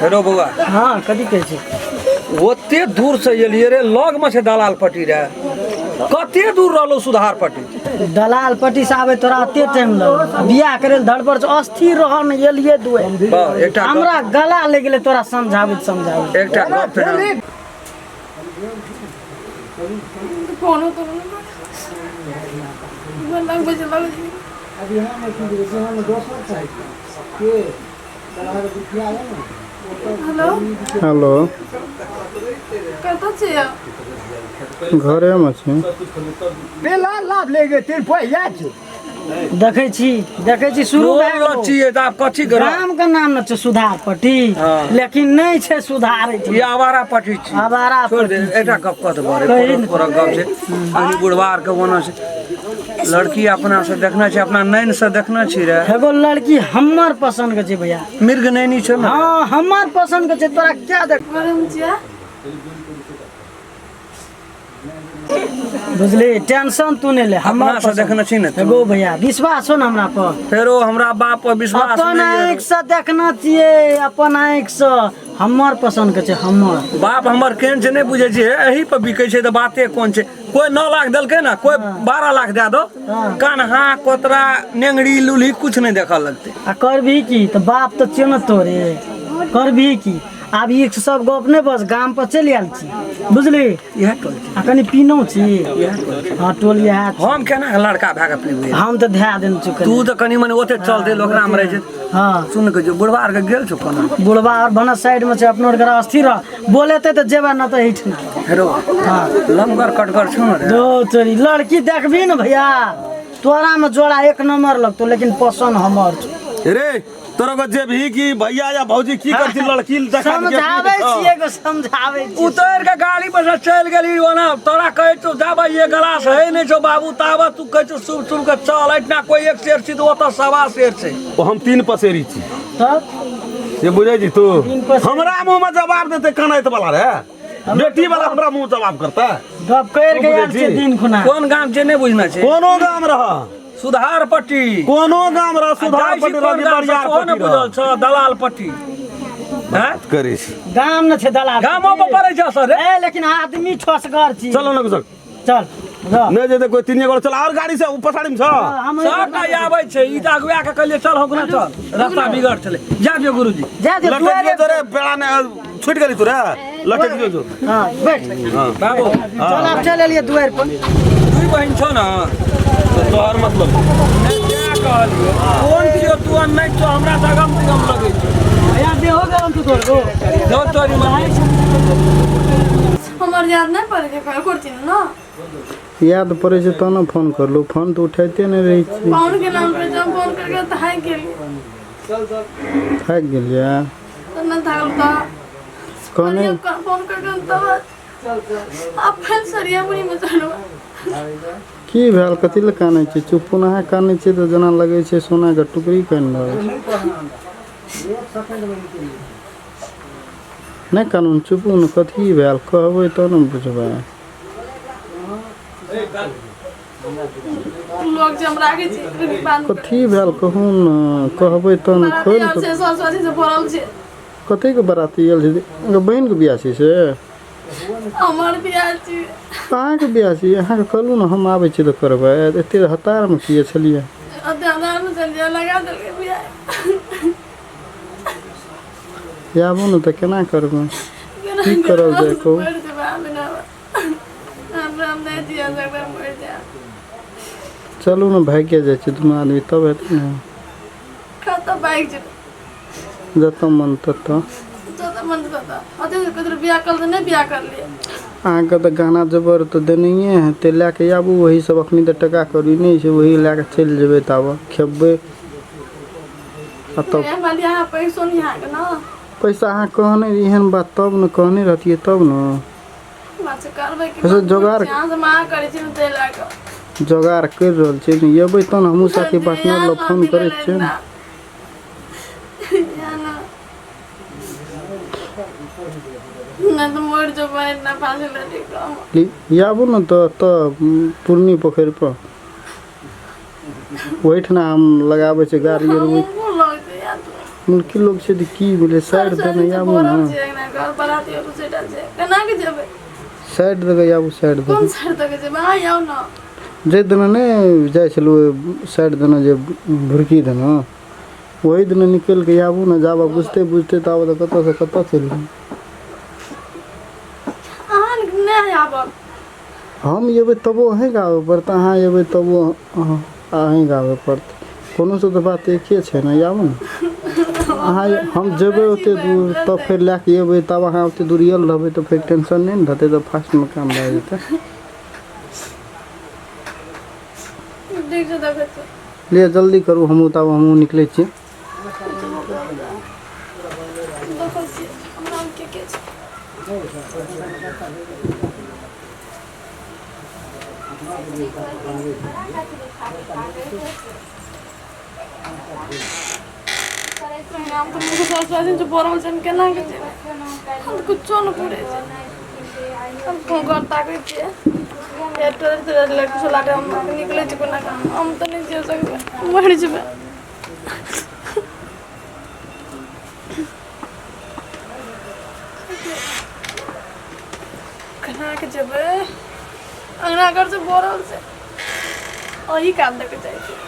Hello बौआ। हाँ, कथी कहै छी? ओते दूर से एलियै रे, लग में छै दलाल पट्टी रे, कते दूर रहलो सुधार पट्टी। दलाल पट्टी से आबे तोरा एते टाइम लगल, बियाह करे लए धड़बड़ छै, अस्थिर रह ने एलियै दुए। बा, एकटा गप- हमरा गला लागि गेलै तोरा समझाबैत समझाबैत। एकटा गप फेर फोनो तो लगबै छै, लगबै छै। हेलो। हेलो। कतऽ छियै? घरेमे छी। बेला लाभ ले गए तीन पहिया छै। देखै छी, देखै छी, शुरू भए गेलौ। छियै तऽ आब कथी करब? गाम के नाम न छै सुधार पट्टी, हाँ। लेकिन नहि छै सुधार एहिठाम। ई आवारा पट्टी छी। आवारा छोड़ दे। पट्टी। एकटा गप कऽ देबऽ रे। कही ने। तोरा गप छै, अभी बुढ़वा आरके ओना छै, लड़की अपना से देखना छै, अपना नैन से देखना छी रे। एगो लड़की हमर पसंद के छै भैया। मृग नैनी छै ने? हाँ, हमर पसंद के छै, तोरा क्या देख। घरेमे छियै? बुझली, टेंशन तू नहि ले, हमर अपना से पसंद। देखने छी ने तू? एगो भैया विश्वास हो ने हमरा पर? फेरो हमरा बाप पर विश्वास अपन नहि आँखि यऽ। से देखना छियै, अपन आँखि से हमर पसंद के छै हमर। बाप हमर केहन छै नहि बुझै छियै, एही पर बिकै छै तऽ बाते कोन छै। कोई 9 लाख देलकै ने, कोई 12 लाख दए दो, कन्हा कोतरा नेंगड़ी लुल्ही कुछ नहीं देखऽ लगतै। आ करबही की तऽ बाप तऽ छियौ ने तोरे, करबही की? आब ई सब गप नहि, बस गाम पर चलि आयल छी, बुझली? इएह टोल छै। आ कनि पीनौ छी। हाँ, टोल इएह छै। हम केना लड़का भए कऽ पीबै? हम तऽ धए देने छी कनि। तू तऽ कनि मनि ओते चलते लोकरामे रहै छै। हाँ। सुन के जो बुढ़वा आरके गेल छौ कोना? बुढ़वा और बनस साइड में छै, अपनो आर के अस्थिर रह, बोलेते तऽ जेबा न तऽ एहिठिना। हेरो, लमगर कटगर छौ ने रे? दो तोरी लड़की देखबी ने भैया, तोरा में जोड़ा एक नंबर लगतो, लेकिन पसंद हमर छौ। रे तोरा को जे भी की भैया या भौजी की करती लड़की देखा के समझाबै छियै एगो, समझाबै छियै। उतर के गाड़ी पर से चलि गेली ओना, तोरा कहै छौ जाबै ये गलास है नहि छौ बाबू, ताबत तू कहै छौ सुब सुब के चल, एहिठिना कोई एक शेर छी तऽ ओतऽ सवा शेर छै। ओ हम 3 पसेरी छी। तब से बुझै छी तू? तीन पसेरी। हमरा मुँह में जवाब देते कनैत वाला रे, बेटी वाला हमरा मुँह जवाब करता। गप कर के आयल छियै दिन खुना। कोन गाम छै नहि बुझना छै? कोनो गाम रह। सुधार पट्टी। कोनो गाम रह, सुधार जाइ छी पट्टी कोन रह कि गाम से बरियार सेहो ने पट्टी रह। बुझल छौ, दलाल पट्टी हैं? करै छी। गाम न छै दलाल गामो पर पड़ै छै असर रे। ए, लेकिन आदमी ठोसगर छी। चलो ने कुशल। चल रह। नहि जेतै कोई तीन गोड़, चल और गाड़ी से ऊपर साड़ी में छ। हम सबटा आबै छै, ई तऽ अगुआ के कहलियै चल होकना चल, रास्ता बिगड़ छलै। जा दियौ गुरुजी। जा दे। लटक दुआरे दियौ तोरे बेड़ा ने छूट गेली तोरे, लटक दियौ जो। हां, बैठ। बाबू। चल, आब चल एलियै दुआरि पर। दुई बहिन छौ ने? तो तोहर मतलब? नहि, तें कहलियौ। कोन छियौ तू आ नहि छौ, हमरा तऽ अगम दिगम लगै छौ। भैया देहो गरम तू तोर गो। दौ तोरी माय। हमर याद नहि पड़ै छै, करथिन ने? याद पड़ै छै तहन ने फोन करलहुँ, फोन तऽ उठाइते नहि रहै छी। फोन के नाम पर जब फोन करके थाकि गेलियै। थाकि गेलियै? तऽ नहि थाकल तऽ कहने फोन करके तब अपन सरिया मुड़ी में चलू। की भेल, कथी लए कानै छी? चुप, अहाँ कानै छी तऽ जेना लगै छै सोनाके टुकड़ी कानि रहल छै। नहि कानू ने, चुपू ने, कथी भेल कहबै तब ने बुझबै। लोग जे हम राखै छी बात। कथी भेल कहू ने, कहबै तब ने। बाराती खोलि आयल कऽ छै, सरस्वती से भरल छै। कतेक बराती आयल छै? अहाँके बहिनके बियाह छै से? हमर बियाह छी। अहाँके बियाह छी? अहाँके कहलहुँ ने हम आबै छी तऽ करबै, एते हतारमे किए छलियै? ओते हतारमे छलियै, लगा देलकै बियाह। आबू ने तऽ केना करबै, की करल जाय कहू? मरि जेबै हम एना। हमरा हम नहि जिया सकबै, मरि जायब। चलू ने, भागिए जाइ छी दुनू आदमी तब हेतै ने। कतऽ भागि जेबै? जतऽ मन ततऽ। जतऽ मन ततऽ। ओते ककरो बियाह करल तऽ नहि बियाह करलियै। अहाँके तऽ गहना जेवर तऽ देनहिए हेतै, लए कऽ आबू वही सब। अखनी तऽ टका कौड़ी नहि छै, वही लए कऽ चलि जेबै ताबऽ खेबै आ तब। हमरा लिए अहाँ पैसो नहि अहाँके ने। पैसा अहाँ कहने एहन बात तब ने, कहने रहतियै तब ने। बात छै करबै कि अच्छा, जोगाड़- अहाँ से मना करै छी ने ताहि लए कऽ। जोगाड़ करि रहल छियै ने, एबै तब ने हमहूँ साथी पार्टनर लग फोन करै छियै ने। नहि तऽ मरि जेबै ना फाँसी लटकि कऽ। आबू ने तऽ एतऽ पूर्णी पोखरि पर ओहिठिना हम लगाबै छियै गाड़ी आर। हमहूँ लगतै याद। मुल्की लोक छै तऽ की भेलै साइड देने आबू ने। बोलल छै अंगना घर बराती और सेटा छै, केना के जेबै? साइड दऽ कऽ आबू, साइड दऽ। कोन साइड दऽ के जेबै? अहाँ आउ ने। जाहि दिना नहि जाइ छलहुँ साइड देने जे भुरकी देने, ओहि दिना निकलि कऽ आबू ने। जाबऽ बुझते बुझते ताबऽ तऽ कतऽसँ कतऽ चलि गेल। अहाँ नहि आबब। हम अयबै तबो अहीँके आबय पड़त, अहाँ अयबै तबो अहीँके आबय पड़त। कोनोसँ तऽ बात एके छै ने। आबू ने अहाँ, हम जेबै ओतेक दूर तब फेर लए कऽ अयबै, तब अहाँ ओतेक दूर आयल रहबै तऽ फेर टेंशन नहि ने रहतै, तऽ फास्टमे काम भए जेतै। ठीक छै, देखै छी। लिअ, जल्दी करू, हमहूँ तब हमहूँ निकलै छी। देखै छी हमरा के के छै। हम तऽ मुँह सर सर बोलल छै, हम केना के जेबै? हम तऽ कुछो नहि पूरे छै। हम फोन घर ताकै छियै, एयरटेल तेयरटेल लड़की सब लाटे। हम निकलै छी कोना कऽ? हम तऽ नहि जे सकबै, मरि जेबै। केना के जेबै? अङ्गना घर से बोरल छै, अही कात दऽ के जाइ छै।